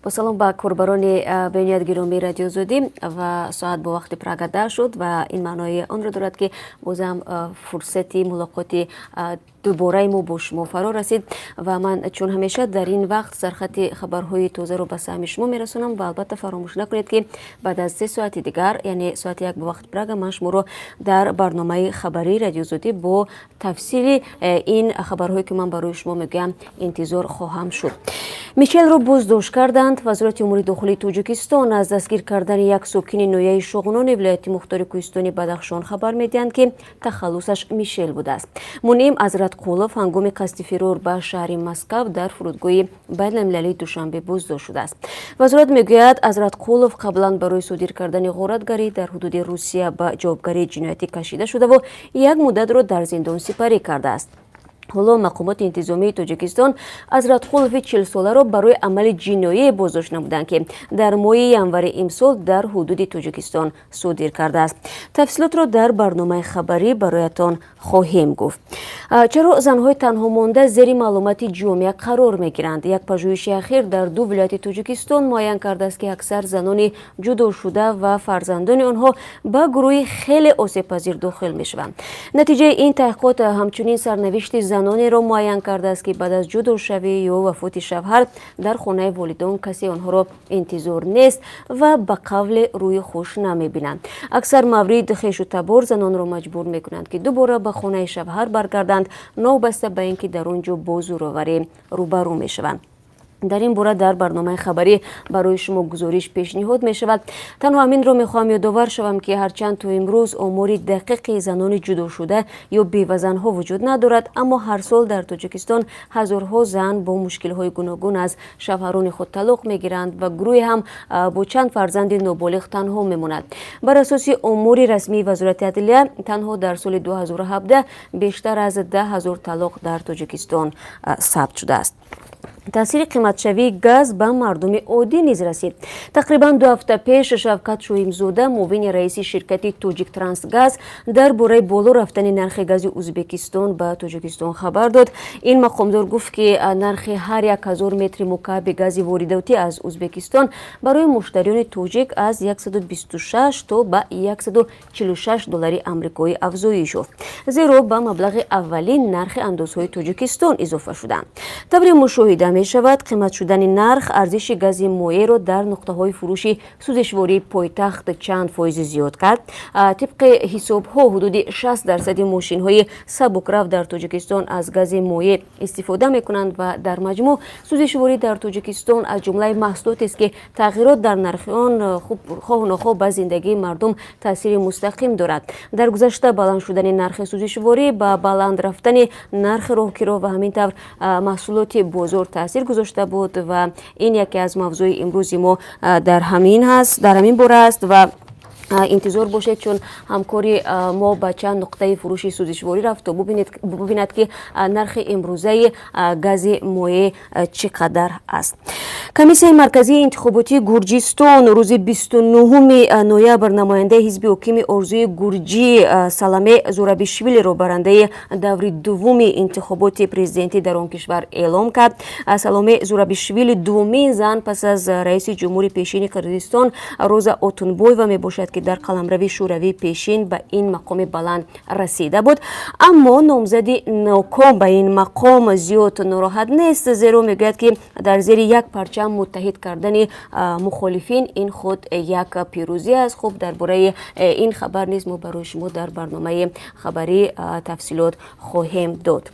Бо салом ба корбарони бениҳоят гиромии Радиои Озодӣ. Ва соат бо вақти Прага 10 шуд ва ин маънои онро дорад, ки бозам фурсати мулоқоти дубораи мо бо шумо фаро расид. Ва ман, чун ҳамеша дар ин вақт, сархати хабарҳои тозаро ба саҳми шумо мерасонам. Ва албатта, фаромӯш накунед, ки баъд аз 3 соати дигар, яъне соати 1 бо вақти Прага, ман шуморо дар барномаи хабарии Радиои Озодӣ бо тафсили ин хабарҳое, ки ман барои шумо мегӯям, интизор хоҳам шуд. Мишелро боздошт карданд. Вазорати умури дохилии Тоҷикистон аз дастгир кардани як сокини ноҳияи Шуғнони вилояти мухтори кӯҳистони Бадахшон хабар медиҳанд, ки тахаллусаш Мишел будааст. Муним Азратқулов ҳангоми қасди фирор ба шаҳри Москав дар фурудгоҳи байналмилалии Душанбе боздошт шудааст. Вазорат мегӯяд, Азратқулов қаблан барои содир кардани ғоратгарӣ дар ҳудуди Русия ба ҷавобгарии ҷиноятӣ кашида шудаву як муддатро дар зиндон сипарӣ кардааст. Ҳоло мақомоти интизомии Тоҷикистон Азратқулови 40-соларо барои амали ҷиноие боздошт намуданд, ки дар моҳи январи имсол дар ҳудуди Тоҷикистон содир кардааст. Тафсилотро дар барномаи хабарӣ бароятон хоҳем гуфт. Чаро занҳои танҳомонда зери маълумоти ҷомеа қарор мегиранд? Як пажӯҳиши ахир дар ду вилояти Тоҷикистон муайян кардааст, ки аксар занони ҷудошуда ва фарзандони онҳо ба гурӯҳи хеле осебпазир дохил мешаванд. Натиҷаи ин таҳқиқот ҳамчунин сарнавишти занонеро муайян кардааст, ки баъд аз ҷудошавӣ ё вафоти шавҳар дар хонаи волидон касе онҳоро интизор нест ва ба қавле рӯи хуш намебинанд. Аксар маврид хешу табор занонро маҷбур мекунанд, ки дубора ба хонаи шавҳар баргарданд, новобаста ба ин ки дар он ҷо бо зӯроварӣ рӯбарӯ мешаванд. Дар ин бора дар барномаи хабарӣ барои шумо гузориш пешниҳод мешавад. Танҳо ҳаминро мехоҳам ёдовар шавам, ки ҳарчанд то имрӯз омори дақиқи занони ҷудошуда ё бевазанҳо вуҷуд надорад, аммо ҳар сол дар Тоҷикистон ҳазорҳо зан бо мушкилҳои гуногун аз шавҳарони худ талоқ мегиранд ва гурӯҳе ҳам бо чанд фарзанди ноболиғ танҳо мемонад. Бар асоси омори расмии Вазорати адлия, танҳо дар соли 2017 бештар аз 10 000 талоқ дар Тоҷикистон сабт шудааст. Таъсири қиматшавии газ ба мардуми оддӣ низ расид. Тақрибан 2 ҳафта пеш Шавкат Шоимзода, муовини раиси ширкати Тоҷиктрансгаз, дар бораи боло рафтани нархи гази Ӯзбекистон ба Тоҷикистон хабар дод. Ин мақомдор гуфт, ки нархи ҳар 1000 метри мукааби гази воридотӣ аз Ӯзбекистон барои муштариёни тоҷик аз 126 то ба 146 доллари амрикоӣ афзоиш ёфт, зеро ба маблағи аввалин нархи андозҳои Тоҷикистон изофа шуданд. Тавре мушоҳида мешавад, қимат шудани нарх арзиши гази моеъро дар нуқтаҳои фурӯши сӯзишвории пойтахт чанд фоизи зиёд кард. Тибқи ҳисобҳо, ҳудуди 60 дарсади мошинҳои сабукрав дар Тоҷикистон аз гази моеъ истифода мекунанд. Ва дар маҷмӯъ сӯзишворӣ дар Тоҷикистон аз ҷумлаи маҳсулотест, ки тағйирот дар нархи он хоҳу нохоҳ ба зиндагии мардум таъсири мустақим дорад. Дар гузашта баланд шудани нархи сӯзишворӣ ба баланд рафтани нархи роҳкиро ва ҳамин тавр маҳсулоти бозор таъсир гузошта буд. Ва ин яке аз мавзӯи имрӯзи мо дар ҳамин ҳаст, дар ҳамин бора аст. Ва интизор бошед, чун ҳамкори мо ба чанд нуқтаи фурӯши сӯзишворӣ рафт, то бубинад, ки нархи имрӯзаи гази моеъ чӣ қадар аст. Комиссияи марказии интихоботии Гурҷистон рӯзи 29-уми ноябр намояндаи ҳизби ҳокими Орзуи Гурҷӣ Саламе Зурабишвилиро барандаи даври дуввуми интихоботи президентӣ дар он кишвар эълом кард. Саломе Зурабишвили дуввумин зан пас аз раиси ҷумҳури пешини Қирғизистон Роза Отунбоева мебошад, ки дар қаламрави Шӯравии пешин ба ин мақоми баланд расида буд. Аммо номзади ноком ба ин мақом зиёд нороҳат нест, зеро мегӯяд, ки дар зери як парчам муттаҳид кардани мухолифин ин худ як пирӯзӣ аст. Хуб, дар бораи ин хабар низ мо барои шумо дар барномаи хабарӣ тафсилот хоҳем дод.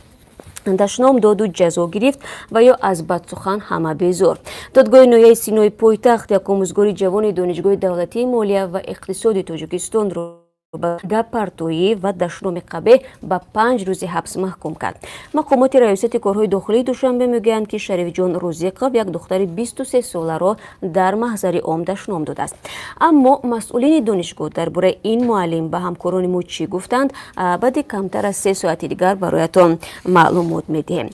Дашном доду ҷазо гирифт ва ё аз бадсухан ҳама безор. Додгоҳи ноҳияи Синои пойтахт як омӯзгори ҷавони Донишгоҳи давлатии молия ва иқтисоди Тоҷикистонро ба гаппартоӣ ва дашноми қабеҳ ба 5 рӯзи ҳабс маҳкум кард. Мақомоти Раёсати корҳои дохилии Душанбе мегӯянд, ки Шарифҷон Розиқов як духтари 23 соларо дар маҳзари ом дашном додааст. Аммо масъулини донишгоҳ дар бораи ин муаллим ба ҳамкорони мо чӣ гуфтанд, баъди камтар аз 3 соати дигар бароятон маълумот медиҳем.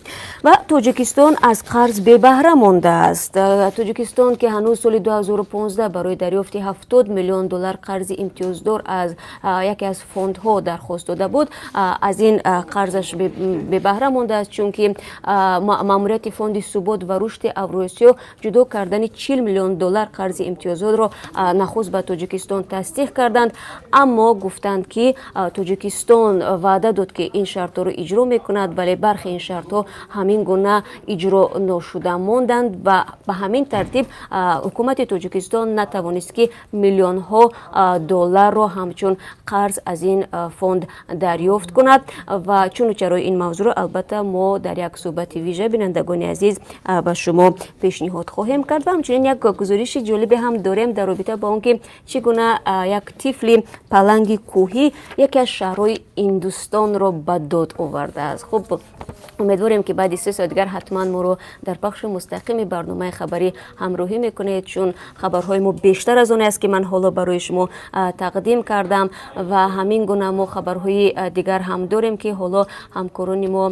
Ва Тоҷикистон аз қарз бебаҳра мондааст. Тоҷикистон, ки ҳанӯз соли 2015 барои дарёфти 70 миллион доллар қарзи имтиёздор аз Яке аз фондҳо дархост дода буд, аз ин қарзаш бебаҳра мондааст, чунки маъмурияти Фонди субот ва рушди Авруосиё ҷудо кардани 40 миллион доллар қарзи имтиёзотро нахуст ба Тоҷикистон тасдиқ карданд, аммо гуфтанд, ки Тоҷикистон ваъда дод, ки ин шартҳоро иҷро мекунад, вале бархе ин шартҳо ҳамин гуна иҷро ношуда монданд ва ба ҳамин тартиб ҳукумати Тоҷикистон натавонист, ки миллионҳо долларро ҳамчун қарз аз ин фонд дарёфт кунад. Ва чуну чарои ин мавзӯъро, албатта, мо дар як суҳбати вижа, бинандагони азиз, ба шумо пешниҳод хоҳем кард. Ва ҳамчунин як гузориши ҷолибе ҳам дорем дар робита ба он ки чӣ гуна як тифли паланги кӯҳӣ яке аз шаҳрҳои Ҳиндустонро ба дод овардааст. Хуб, умедворем, ки баъди 3 соат дигар ҳатман моро дар пахши мустақими барномаи хабарӣ ҳамроҳӣ мекунед, чун хабарҳои мо бештар аз оне аст, ки ман ҳоло барои шумо тақдим кардам. Ва ҳамин гуна мо хабарҳои дигар ҳам дорем, ки ҳоло ҳамкорони мо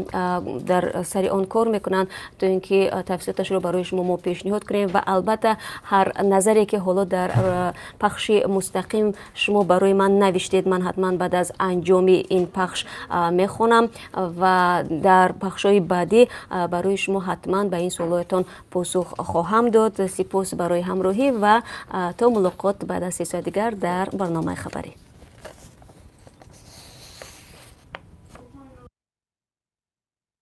дар сари он кор мекунанд, то ин ки тафсилоташро барои шумо мо пешниҳод кунем. Ва албатта, ҳар назаре, ки ҳоло дар пахши мустақим шумо барои ман навиштед, ман ҳатман баъд аз анҷоми ин пахш мехонам ва дар пахшҳои баъдӣ барои шумо ҳатман ба ин суолҳоятон посух хоҳам дод. Сипос барои ҳамроҳӣ ва то мулоқот баъд аз 3 соат дигар дар барномаи хабарӣ.